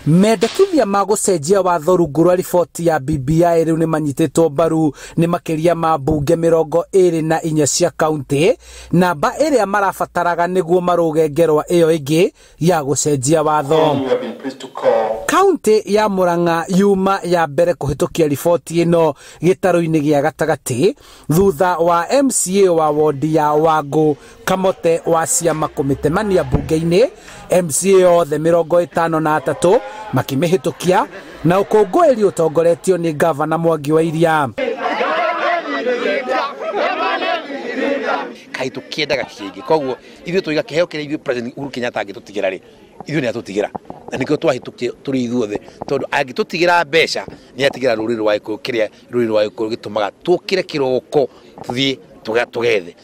Mendekithia ma gũcenjia watho rungu rwa riboti ya BBI rĩu nĩmanyitĩtwo mbaru nĩ makĩria ma mbunge 24 cia kaunti, namba ĩrĩa marabataraga nĩguo marũge ngerwa ĩyo ĩngĩ ya gũcenjia watho. Kaunti ya Murang'a yuma ya mbere kũhĩtũkia riboti ĩno gĩtarũ-inĩ gĩa gatagatĩ thutha wa MCA wa wodi ya Wangũ Kamote wa ciama kũmĩtemania mbunge-inĩ. MCA othe 53 makĩmĩhĩtũkia na ũkũngũĩri ũtongoretio nĩ gavana Mwangi wa Iria. Kaĩ tũkĩendaga kĩngĩ, koguo ithuĩ tũiga kĩheo kĩrĩa ithuĩ President Uhuru Kenyatta angĩtũtigĩra rĩ, ithuĩ nĩ atũtigĩra, na nĩkĩo twahĩtũkire tũrĩ ithuothe, tondũ angĩtũtigĩra mbeca nĩ atigĩra rũrĩrĩ rwa Gĩkũyũ kĩrĩa rũrĩrĩ rwa Gĩkũyũ gĩtũmaga tũkĩre kĩroko tũthiĩ tũgethe.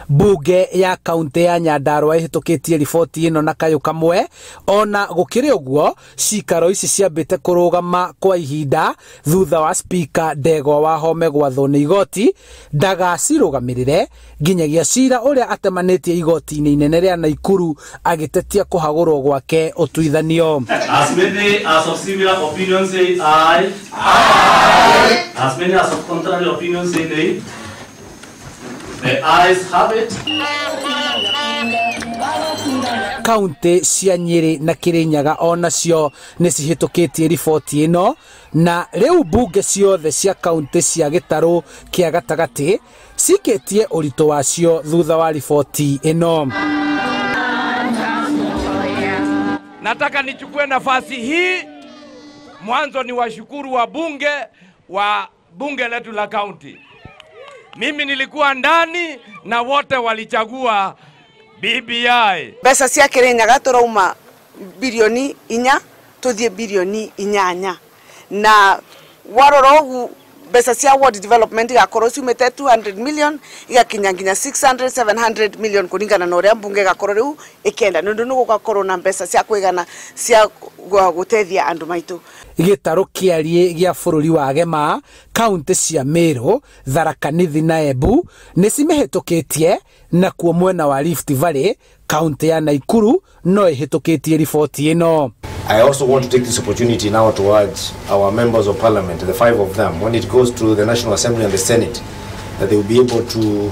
Bunge ya kaunti ya Nyandarua ĩhĩtũkĩtie riboti ĩno na kayũ kamwe. Ona gũkĩrĩ ũguo, cikaro ici ciambĩte kũrũgama kwa ihinda thutha wa Speaker Ndegwa Wahome gwathwo nĩ igoti ndagacirũgamĩrĩre nginyagia cira ũrĩa atemanĩtie igoti-inĩ inene rĩa Naikuru agĩtetia kũhagũrwo gwake ũtuithanio. As many as of similar opinions say aye. Aye. As many as of contrary opinions say nay. The ayes have it. Kaunti cia Nyeri na Kirinyaga onacio nĩ cihĩtũkĩtie riboti ĩno, na rĩu mbunge ciothe cia kaunti cia gĩtarũ kĩa gatagatĩ cikĩtie ũritũ wacio thutha wa riboti ĩno. Nataka nichukue nafasi hii mwanzo ni washukuru wabunge wa bunge letu la kaunti. Mimi nilikuwa ndani na wote walichagua BBI. Mbeca cia Kirinyaga tũrauma bilioni 4 tuthie bilioni 8, na warora ũguo mbeca cia ward development igakorwo ciumĩte 200 million igakinya nginya 600 700 million kũringana na ũrĩa mbunge igakorwo rĩu ĩkĩenda, nĩ ũndũ nĩ gũgakorwo na mbeca cia kũigana cia gũteithia andũ maitũ. Gĩtarũ kĩariĩ gĩa bũrũri wa Gema, kaunti cia Meru, Tharaka Nithi na Embu nĩ cimĩhĩtũkĩtie, nakuo mwena wa Rift Valley kaunti ya Naikuru no ĩhĩtũkĩtie riboti ĩno. I also want to take this opportunity now to urge our members of parliament, the 5 of them, when it goes to the National Assembly and the Senate, that they will be able to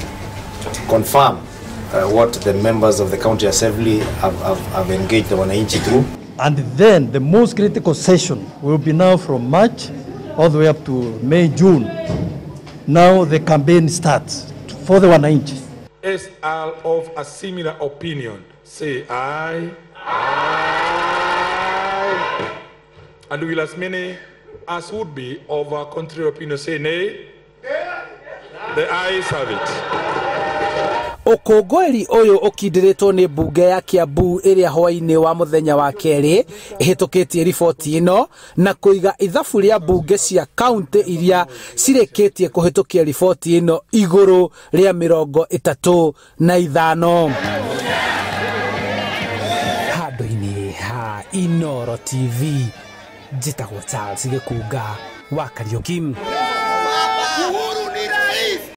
confirm what the members of the County Assembly have engaged the wananchi through. And then the most critical session will be now from March all the way up to May, June. Now the campaign starts for the wananchi. As are of a similar opinion, say aye. Aye. And will as many as would be of a contrary opinion say nay? The ayes have it. Ũkũngũĩri ũyũ ũkindĩrĩtwo nĩ mbunge ya Kiambu ĩrĩa hwaĩ-inĩ wa mũthenya wa kerĩ ĩhĩtũkĩtie riboti ĩno na kũiga ithabu rĩa mbunge cia kaunti iria cirĩkĩtie kũhĩtũkia riboti ĩno igũrũ rĩa 35. Handũ-inĩ ha Inooro TV, njĩtagwo Charles Gĩkunga wa Kariũki.